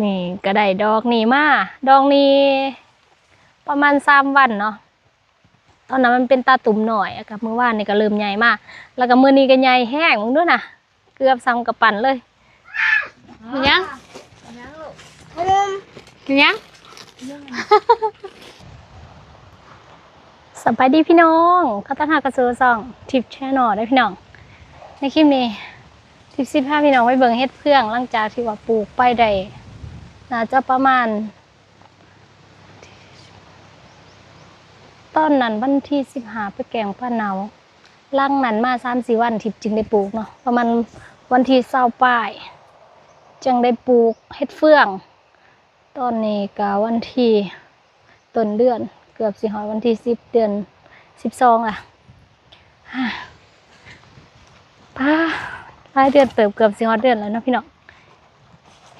ນີ້ກໍໄດ້ດອກນີ້ມາ ດອກນີ້ປະມານສາມວັນເນາະ. ຕອນນັ້ນມັນເປັນຕາຕຸ່ມນ້ອຍ ແລ້ວກໍມື້ວານນີ້ກໍເລີ່ມໃຫຍ່ມາ ແລ້ວກໍມື້ນີ້ກໍໃຫຍ່ແຮງ ເບິ່ງດູນະ ເກືອບສ່ຳກະປັ່ນເລີຍ. ເປັນຫຍັງ? ເປັນຫຍັງ? ສະບາຍດີພີ່ນ້ອງ ຂໍຕ້ອນຮັບເຂົ້າສູ່ຊ່ອງທິບແຊນແນວເດີພີ່ນ້ອງ. ໃນຄລິບນີ້ ທິບຊິພາພີ່ນ້ອງໄປເບິ່ງເຫັດເຟືອງ ຫຼັງຈາກທີ່ວ່າປູກໄປໄດ້ ໜ້າຈະປະມານ ຕອນນັ້ນວັນທີສິບຫ້າໄປແກງປາເນົ່າ ຫຼັງນັ້ນມາສາມສີ່ວັນ ທິບຈຶ່ງໄດ້ປູກເນາະ ປະມານວັນທີຊາວປາຍ ຈຶ່ງໄດ້ປູກເຫັດເຟືອງ. ຕອນນີ້ກະວັນທີ ຕົ້ນເດືອນ ເກືອບຊິຮອດວັນທີສິບ ເດືອນສິບສອງລະ ປາ ຫຼາຍເດືອນເຕີບ ເກືອບຊິຮອດເດືອນແລ້ວເນາະພີ່ນ້ອງ.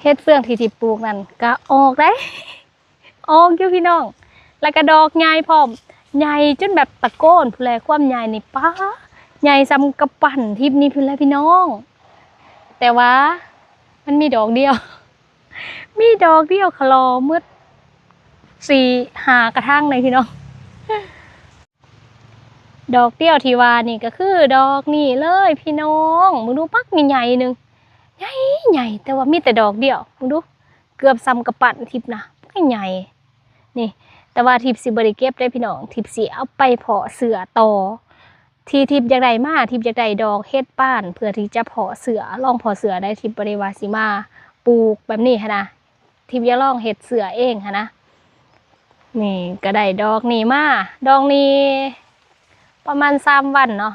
ເຫັດເຟືອງທີ່ ທີ່ປູກນັ້ນກະອອກໄດ໋ ອອກຢູ່ພີ່ນ້ອງ ແລ້ວກະດອກໃຫຍ່ພ້ອມ ໃຫຍ່ຈົນແບບຕະໂກນພຸ້ນແຫຼະ ຄວາມໃຫຍ່ນີ້ ປາ ໃຫຍ່ສ່ຳກະປັ່ນທິບນີ້ພຸ້ນແຫຼະພີ່ນ້ອງ. ແຕ່ວ່າມັນມີດອກດຽວ ມີດອກດຽວຂະຫຼໍ່ໝົດສີ່ຫ້າກະຖາງໃດ໋ພີ່ນ້ອງ. ດອກດຽວທີ່ວ່ານີ້ກໍຄືດອກນີ້ເລີຍພີ່ນ້ອງ ເບິ່ງດູ ບັກໃຫຍ່ໆໜຶ່ງ ໃຫຍ່ໆ ແຕ່ວ່າມີແຕ່ດອກດຽວ ເບິ່ງດູ ເກືອບສ່ຳກະປັ່ນທິບນະ ບັກໃຫຍ່ນີ້. ແຕ່ວ່າທິບຊິບໍ່ໄດ້ເກັບເດ້ພີ່ນ້ອງ ທິບຊິເອົາໄປເພາະເຊື້ອຕໍ່. ທີ່ທິບຢາກໄດ້ມາ ທິບຢາກໄດ້ດອກເຫັດປານ ເພື່ອທີ່ຈະເພາະເຊື້ອ ລອງເພາະເຊື້ອໄດ້ ທິບບໍ່ໄດ້ວ່າຊິມາປູກແບບນີ້ຫັ້ນນະ ທິບຢາກລອງເຮັດເຊື້ອເອງຫັ້ນນະ. ນີ້ກໍໄດ້ດອກນີ້ມາ ດອກນີ້ປະມານສາມວັນເນາະ.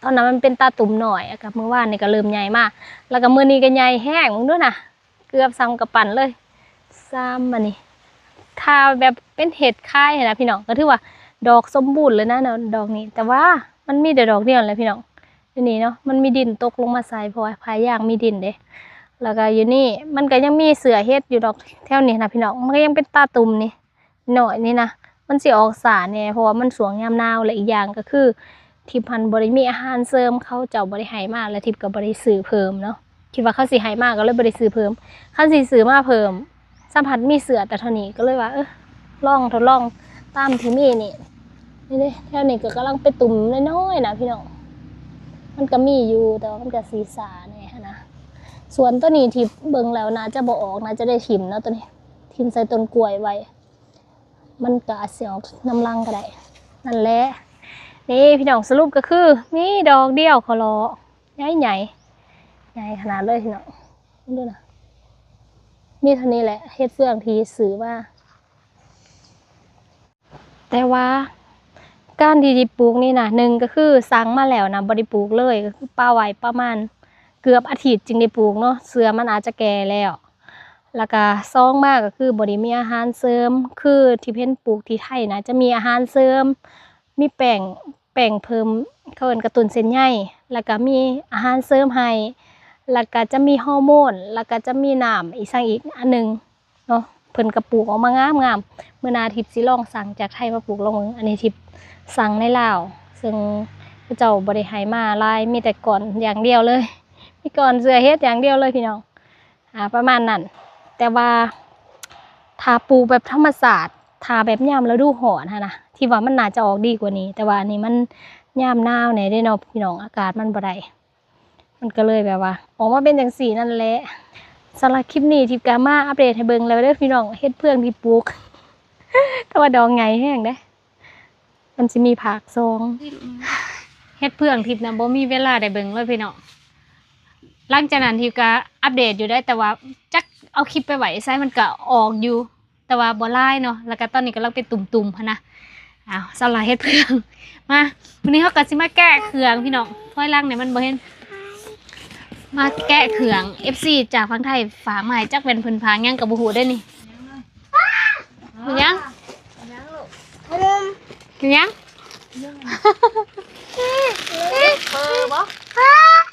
ຕອນນັ້ນມັນເປັນຕາຕຸ່ມນ້ອຍ ແລ້ວກໍມື້ວານນີ້ກໍເລີ່ມໃຫຍ່ມາ ແລ້ວກໍມື້ນີ້ກໍໃຫຍ່ແຮງ ເບິ່ງດູນະ ເກືອບສ່ຳກະປັ່ນເລີຍ. ສາມອັນນີ້ ຖ້າແບບເປັນເຫັດຂາຍຫັ້ນນະພີ່ນ້ອງ ກໍຖືວ່າດອກສົມບູນເລີຍນະ ດອກນີ້ ແຕ່ວ່າມັນມີແຕ່ດອກດຽວແຫຼະພີ່ນ້ອງ. ຢູ່ນີ້ເນາະ ມັນມີດິນຕົກລົງມາໃສ່ ເພາະວ່າພາຍາງມີດິນເດ້. ແລ້ວກໍຢູ່ນີ້ມັນກໍຍັງມີເຊື້ອເຫັດຢູ່ດອກ ແຖວນີ້ນະພີ່ນ້ອງ ມັນກໍຍັງເປັນຕາຕຸ່ມນີ້ ນ້ອຍນີ້ນະ ມັນຊິອອກຊ້າແດ່ ເພາະວ່າມັນຊ່ວງຍາມໜາວ ແລະ ອີກຢ່າງກໍຄື ທິບຫັ້ນບໍ່ໄດ້ມີອາຫານເສີມ ເຂົາເຈົ້າບໍ່ໄດ້ໃຫ້ມາ ແລະ ທິບກໍບໍ່ໄດ້ຊື້ເພີ່ມເນາະ. ຄິດວ່າເຂົາຊິໃຫ້ມາ ກໍເລີຍບໍ່ໄດ້ຊື້ເພີ່ມ ຄັນຊິຊື້ມາເພີ່ມ ສຳພັດມີເຊື້ອແຕ່ເທົ່ານີ້ ກໍເລີຍວ່າ ເອີ ລອງທົດລອງຕາມທີ່ມີນີ້. ນີ້ເດ້ ແຖວນີ້ກໍກຳລັງເປັນຕຸ່ມນ້ອຍໆນະພີ່ນ້ອງ ມັນກໍມີຢູ່ ແຕ່ວ່າມັນກໍຊິຊ້າແດ່ຫັ້ນນະ. ສ່ວນໂຕນີ້ທີ່ເບິ່ງແລ້ວໜ້າຈະບໍ່ອອກ ໜ້າຈະໄດ້ຖິ້ມເນາະ ໂຕນີ້ ຖິ້ມໃສ່ຕົ້ນກ້ວຍໄວ້ ມັນກໍອາດຊິອອກນຳຫຼັງກໍໄດ້. ນັ້ນແຫຼະ ນີ້ພີ່ນ້ອງ ສະຫຼຸບກໍຄືມີດອກດຽວຂະຫຼໍ່ ໃຫຍ່ໆ ໃຫຍ່ຂະໜາດເລີຍພີ່ນ້ອງ ເບິ່ງດູນະ. ມີເທົ່ານີ້ແຫຼະ ເຫັດເຟືອງທີ່ຊື້ມາ. ແຕ່ວ່າການທີ່ ທີ່ປູກນີ້ນະ ໜຶ່ງກໍຄືສັ່ງມາແລ້ວນະ ບໍ່ໄດ້ປູກເລີຍ ກໍຄືປະໄວ້ປະມານເກືອບອາທິດຈຶ່ງໄດ້ປູກເນາະ ເຊື້ອມັນອາດຈະແກ່ແລ້ວ. ແລ້ວກະສອງມາກໍຄືບໍ່ໄດ້ມີອາຫານເສີມ ຄືທີ່ເຫັນປູກທີ່ໄທນະ ຈະມີອາຫານເສີມ ມີແປ້ງ ແປ້ງເພີ່ມ ເຂົາເອີ້ນກະຕຸ້ນເສັ້ນໃຍ ແລ້ວກະມີອາຫານເສີມໃຫ້ ແລ້ວກະຈະມີຮໍໂມນ ແລ້ວກະຈະມີນ້ຳອີກ ສັງອີກອັນໜຶ່ງເນາະ ເພິ່ນກະປູກອອກມາງາມໆ. ມື້ໜ້າທິບຊິລອງສັ່ງຈາກໄທມາປູກລອງເບິ່ງ ອັນນີ້ທິບສັ່ງໃນລາວ ເຊິ່ງເຂົາເຈົ້າບໍ່ໄດ້ໃຫ້ມາຫຼາຍ ມີແຕ່ກ້ອນຢ່າງດຽວເລີຍ ມີກ້ອນເຊື້ອເຫັດຢ່າງດຽວເລີຍພີ່ນ້ອງ. ອ່າ ປະມານນັ້ນ ແຕ່ວ່າຖ້າປູກແບບທຳມະຊາດ ຖ້າແບບຍາມລະດູຮ້ອນຫັ້ນນະ ທີ່ວ່າມັນໜ້າຈະອອກດີກວ່ານີ້ ແຕ່ວ່າອັນນີ້ມັນຍາມໜາວແດ່ເດ້ເນາະພີ່ນ້ອງ ອາກາດມັນບໍ່ໄດ້ ມັນກໍເລີຍແບບວ່າອອກມາເປັນຈັ່ງຊີ້ນັ້ນແຫຼະ. ສຳລັບຄລິບນີ້ທິບກໍມາອັບເດດໃຫ້ເບິ່ງແລ້ວເດີພີ່ນ້ອງ ເຫັດເຟືອງທີ່ປູກ ແຕ່ວ່າດອກໃຫຍ່ແຮງເດ້. ມັນຊິມີພາກສອງ ເຫັດເຟືອງທິບນະ ບໍ່ມີເວລາໄດ້ເບິ່ງເລີຍພີ່ນ້ອງ. ຫຼັງຈາກນັ້ນທິບກໍອັບເດດຢູ່ໄດ໋ ແຕ່ວ່າຈັກເອົາຄລິບໄປໄວ້ໃສ ມັນກໍອອກຢູ່ ແຕ່ວ່າບໍ່ຫຼາຍເນາະ. ແລ້ວກໍຕອນນີ້ກຳລັງເປັນຕຸ່ມໆຫັ້ນນະ. ອ້າວ ສຳລັບເຫັດເຟືອງ ມາ ມື້ນີ້ເຮົາກໍຊິມາແກະເຄື່ອງພີ່ນ້ອງ ຖອຍຫຼັງນີ້ມັນບໍ່ເຫັນ ມາແກະເຄື່ອງ ເອັຟຊີ ຈາກຝັ່ງໄທຝາກມາໃຫ້ ຈັກແມ່ນເພິ່ນຝາກຫຍັງກໍບໍ່ຮູ້ເດ້ນີ້. ເປັນຫຍັງ? ກິນຫຍັງ? ເຟີບໍ່?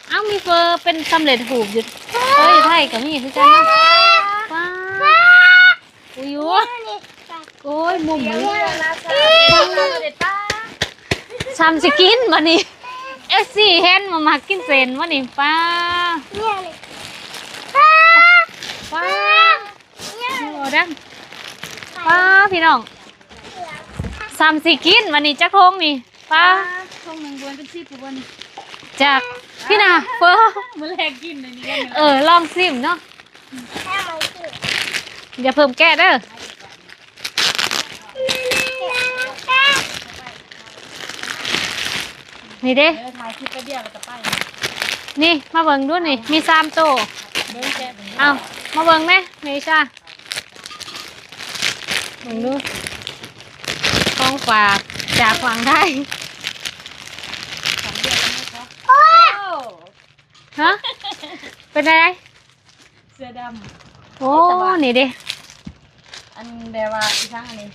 ເອົ້າ ມີເຟີເປັນສຳເລັດຮູບຢູ່ ເອີຍ ໄທກໍມີຄືກັນເນາະ. ວ້າ ອຸຍ ໂອ້ຍ ມຸມ ຊ້ຳຊິກິນບັດນີ້ ເອັຟຊີ ເຫັນວ່າມັກກິນເສັ້ນບັດນີ້. ປ້າ ປ້າ ປ້າ ປ້າ ພີ່ນ້ອງ ສ່ຳຊິກິນ ວັນນີ້ຈັກຖົງນີ້ ປ້າ ຖົງໜຶ່ງບໍ່ແມ່ນເປັນສິບພຸ້ນບໍ່ນີ້ ຈັກ ພີ່ນາ ເຟີ້ ມື້ແລງກິນອັນນີ້ ເອີ ລອງຊິມເນາະ ຢ່າເພີ່ມແກະເດີ. ນີ້ເດ້ ເອີ ຖ່າຍຄລິບແປັບດຽວແລ້ວກໍໄປ ນີ້ ມາເບິ່ງດູນີ້ ມີສາມໂຕ ເບິ່ງແກະເບິ່ງ ເອົາ ມາເບິ່ງແມ ເມຊາ ເບິ່ງດູ ຂອງຝາກຈາກຝັ່ງໄທ ສາມເດືອນແລ້ວເນາະ ໂອ້ ຮະ ເປັນໃດ? ເສື້ອດຳ ໂອ້ ແຕ່ວ່າ ນີ້ເດ້ ອັນແບບວ່າອີຫຍັງອັນນີ້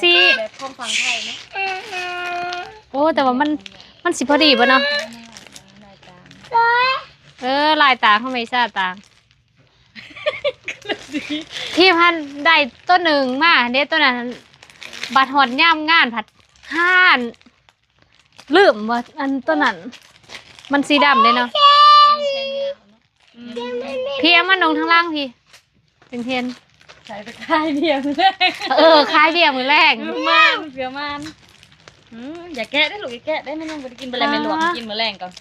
ສີ ແບບຂອງຝັ່ງໄທເນາະ ໂອ້ ແຕ່ວ່າມັນ ມັນຊິພໍດີບໍ່ເນາະ ເອີ ລາຍຕາຂອງເມຊາຕ່າງ ທີມຫັ້ນໄດ້ໂຕໜຶ່ງມາເດ້ ໂຕນັ້ນ ບັດຮອດຍາມງານພັດຮ້ານ ລືມວ່າອັນໂຕນັ້ນ ມັນສີດຳເດ້ເນາະ ພີ່ ເອົາມານຸ່ງທາງຫຼັງພີ່ ເຫັນໆ ໃສ່ໄປຂາຍເບຍມື້ແລງ ເອີ ຂາຍເບຍມື້ແລງ ເອີ ມານ ເສື້ອມານ ອືມ ຢ່າແກະເດ້ລູກ ຢ່າແກະເດ້ ແມ່ຍັງບໍ່ໄດ້ກິນ ບໍ່ແລ້ວແມ່ລວກກິນມື້ແລງກ່ອນ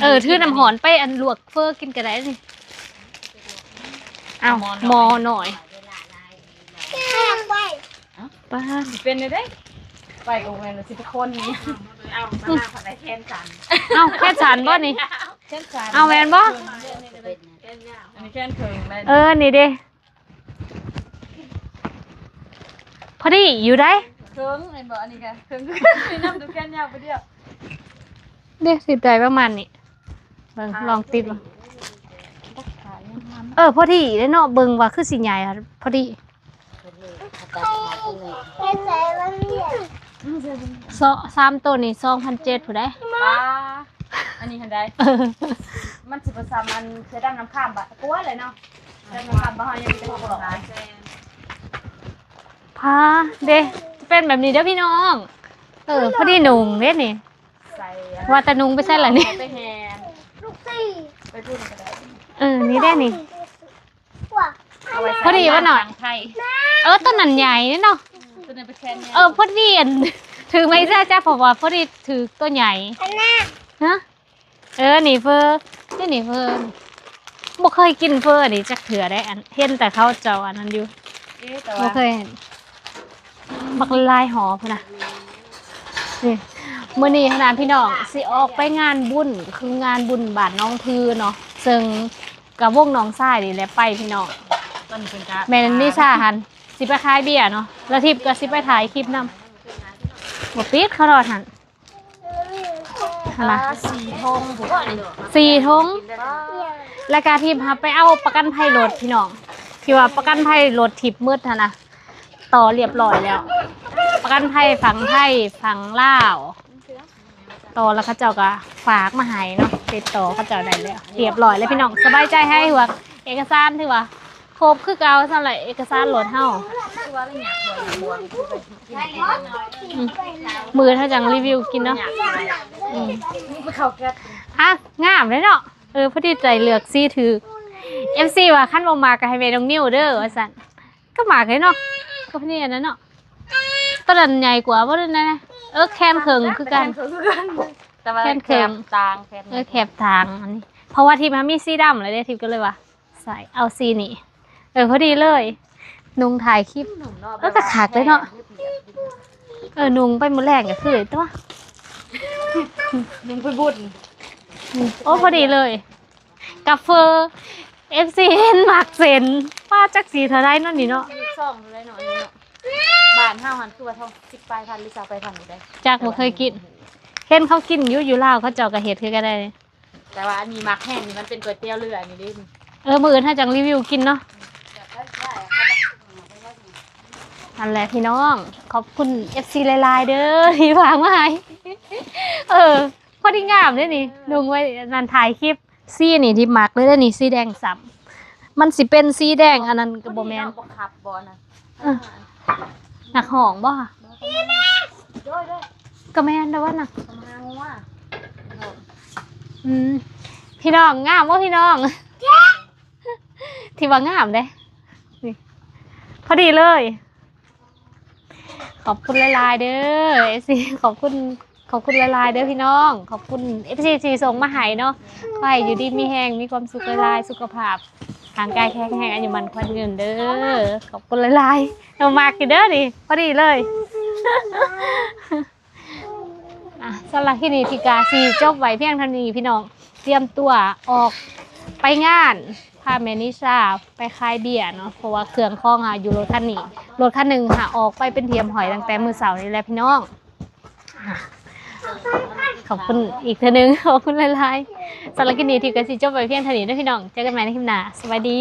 ເອີ ຖືນ້ຳຮ້ອນໄປອັນລວກເຟີກິນກໍໄດ້ນີ້ ເອົາ ໝໍ້ໜ້ອຍ ປ້າ ຊິເປັນແນວໃດ ໄປກໍແມ່ນຊິໄປຄົນນີ້ ເອົາ ມາໜ້າພັດໄດ້ແຂນສັ້ນ ເອົ້າ ແຂນສັ້ນບໍ່ນີ້ ແຂນສັ້ນ ເອົາ ແມ່ນບໍ່ ອັນນີ້ແຂນເຄິ່ງໄດ້ ເອີ ນີ້ເດ້ ພໍດີຢູ່ໃດ ເຄິ່ງແມ່ນບໍ່ ອັນນີ້ກະເຄິ່ງຄືກັນ ນຳດູແຂນຍາວໄປດຽວ ເດ້ ຊິໄດ້ປະມານນີ້ ເບິ່ງ ລອງຕິດເບິ່ງ ເອີ ພໍດີເດ້ເນາະ ເບິ່ງວ່າຄືຊິໃຫຍ່ ພໍດີ ສາມໂຕນີ້ສອງພັນເຈັດພຸ້ນໃດ໋ ປ້າ ອັນນີ້ຫັ້ນໃດ ມັນຊິບໍ່ສ່ຳອັນເສື້ອດຳນ້ຳຄາມບາດ ກວ່າແຫຼະເນາະ ເສື້ອດຳນ້ຳຄາມບ້ານເຮົາຍັງມີແຕ່ຫົກຮ້ອຍ ພາເດ້ ຈະເປັນແບບນີ້ເດີພີ່ນ້ອງ ເອີ ພໍດີນຸ່ງເດ້ນີ້ ໃສ່ ວ່າແຕ່ນຸ່ງໄປໃສລະນີ້ ໄປແຫ່ ລູກສີ່ ໄປພຸ້ນກໍໄດ້ ເອີ ນີ້ເດ້ນີ້ ເອົາໄວ້ໃສ່ ພໍດີວ່າໜ້ອຍ ເອີ ໂຕນັ້ນໃຫຍ່ເນາະ ໂຕນັ້ນເປັນແຂນຍາວ ເອີ ພໍດີອັນ ຖືກໄມ້ເສື້ອຈ້າ ເພາະວ່າພໍດີຖືກໂຕໃຫຍ່ ຮະ ເອີ ນີ້ເຟີ ນີ້ ນີ້ເຟີ ບໍ່ເຄີຍກິນເຟີອັນນີ້ຈັກເທື່ອເດ້ ອັນ ເຫັນແຕ່ເຂົາເຈົ້າອັນນັ້ນຢູ່ ເອີ ແຕ່ວ່າ ບໍ່ເຄີຍເຫັນ ບັກຫຼາຍຫໍ່ພຸ້ນນະ ນີ້ ມື້ນີ້ຫັ້ນນະພີ່ນ້ອງ ຊິອອກໄປງານບຸນ ຄືງານບຸນບ້ານໜອງຜືເນາະ ເຊິ່ງກັບວົງນ້ອງຊາຍນີ້ແຫຼະໄປພີ່ນ້ອງ ແມ່ນນິຊາຫັ້ນ ຊິໄປຂາຍເບຍເນາະ ລະທິບກໍຊິໄປຖ່າຍຄລິບນຳ ບໍ່ປິດເຂົາຮອດຫັ້ນ ຫັ້ນນະ ອ່າ ສີ່ຖົງພຸ້ນ ສີ່ຖົງ ແລ້ວກະທິບຫາໄປເອົາປະກັນໄພລົດພີ່ນ້ອງ ທີ່ວ່າປະກັນໄພລົດທິບໝົດຫັ້ນນະ ຕໍ່ລຽບຮ້ອຍແລ້ວ ປະກັນໄພຝັ່ງໄທ ຝັ່ງລາວ ຕໍ່ແລ້ວເຂົາເຈົ້າກະຝາກມາໃຫ້ເນາະ ຕິດຕໍ່ເຂົາເຈົ້າໄດ້ແລ້ວ ລຽບຮ້ອຍແລ້ວພີ່ນ້ອງ ສະບາຍໃຈຫາຍຫ່ວງ ເອກະສານຖືວ່າ ຄົບຄືເກົ່າ ສ່ຳລະເອກະສານລົດເຮົາ ອືມ ມື້ອື່ນເຮົາຈັ່ງຣີວິວກິນເນາະ ອືມ ອ່ະ ງາມເດ້ເນາະ ເອີ ພໍດີໃຈເລືອກສີຖືກ ເອັຟຊີວ່າຄັນບໍ່ມັກກໍໃຫ້ແມ່ນ້ອງນິວເດີວ່າຊັ້ນ ກໍມັກເດ້ເນາະ ກໍພໍດີອັນນັ້ນເນາະ ໂຕນັ້ນໃຫຍ່ກວ່າບໍ່ ໂຕນັ້ນນະ ເອີ ແຂນເຄິ່ງຄືກັນ ແຂນເຄິ່ງ ແຕ່ວ່າແຂນເຄິ່ງ ແຂນຕ່າງ ແຂນ ເອີ ແຂນຕ່າງ ອັນນີ້ ເພາະວ່າທິບມັນມີສີດຳແລ້ວເດ້ ທິບກໍເລີຍວ່າ ໃສ່ ເອົາສີນີ້ ເອີ ພໍດີເລີຍ ນຸ່ງຖ່າຍຄລິບ ນຸ່ງເນາະ ເອີ ກໍຄັກເລີຍເນາະ ແບບວ່າແພງ ເອີ ນຸ່ງໄປມື້ແລງກໍຄືຕົວະ ນຸ່ງໄປບຸນ ອືມ ໂອ້ ພໍດີເລີຍ ກັບເຟີ ເອັຟຊີເຫັນມັກເຊັ່ນ ປ້າ ຈັກສີເທົ່າໃດເນາະນີ້ເນາະ ສອງເທົ່າໃດເນາະ ອັນນີ້ເນາະ ບ້ານເຮົາຫັ້ນຄືວ່າທອງສິບປາຍພັນ ຫຼື ຊາວປາຍພັນນີ້ໄດ໋ ຈັກ ບໍ່ເຄີຍກິນ ເຫັນເຂົາກິນຢູ່ ຢູ່ລາວເຂົາເຈົ້າກໍເຮັດຄືກັນໄດ໋ ແຕ່ວ່າອັນນີ້ມັກແຮງນີ້ ມັນເປັນກ໋ວຍຕຽວເລືອນີ້ເດ້ ເອີ ມື້ອື່ນເຮົາຈັ່ງຣີວິວກິນເນາະ ຫັ້ນແຫຼະພີ່ນ້ອງ ຂອບຄຸນເອັຟຊີຫຼາຍໆເດີ ທີ່ຝາກມາໃຫ້ ເອີ ພໍດີງາມເດ້ນີ້ ນຸ່ງໄວ້ອັນນັ້ນຖ່າຍຄລິບ ສີນີ້ທີ່ມັກເລີຍເດ້ນີ້ ສີແດງຊ້ຳ ມັນຊິເປັນສີແດງ ອັນນັ້ນກໍບໍ່ແມ່ນ ບໍ່ຂັບບໍ່ນະ ເອີ ນັກຮ້ອງບໍ່? ໂດຍໆ ກໍແມ່ນແລ້ວວ່ານະ ອືມ ພີ່ນ້ອງ ງາມບໍ່ພີ່ນ້ອງ? ທີ່ວ່າງາມເດ້ ນີ້ ພໍດີເລີຍ. ຂອບຄຸນຫຼາຍໆເດີ ເອັຟຊີ ຂອບຄຸນ ຂອບຄຸນຫຼາຍໆເດີພີ່ນ້ອງ ຂອບຄຸນ ເອັຟຊີ ທີ່ສົ່ງມາໃຫ້ເນາະ. ຂໍໃຫ້ຢູ່ດີມີແຮງ ມີຄວາມສຸກຫຼາຍໆ ສຸຂະພາບຮ່າງກາຍແຂງແຮງ ອາຍຸໝັ້ນຂວັນຍືນເດີ. ຂອບຄຸນຫຼາຍໆ ເອົາ ມັກຢູ່ເດີນີ້ ພໍດີເລີຍ. ອ່ະ ສຳລັບຄລິບນີ້ ທິກາຊິຈົບໄວ້ພຽງເທົ່ານີ້ພີ່ນ້ອງ ຕຽມຕົວອອກໄປງານ ພາແມ່ນິຊາໄປຂາຍເບຍເນາະ ເພາະວ່າເຄື່ອງຂອງເຮົາຢູ່ລົດຄັນນີ້ ລົດຄັນໜຶ່ງຫາອອກໄປເປັນທີ່ຮຽບຮ້ອຍຕັ້ງແຕ່ມື້ເຊົ້ານີ້ແຫຼະພີ່ນ້ອງ. ອ່ະ ຂອບຄຸນອີກເທື່ອໜຶ່ງ ຂອບຄຸນຫຼາຍໆ. ສຳລັບຄລິບນີ້ ທິກາຊິຈົບໄວ້ພຽງເທົ່ານີ້ເດີພີ່ນ້ອງ ເຈີກັນໃໝ່ໃນຄລິບໜ້າ ສະບາຍດີ.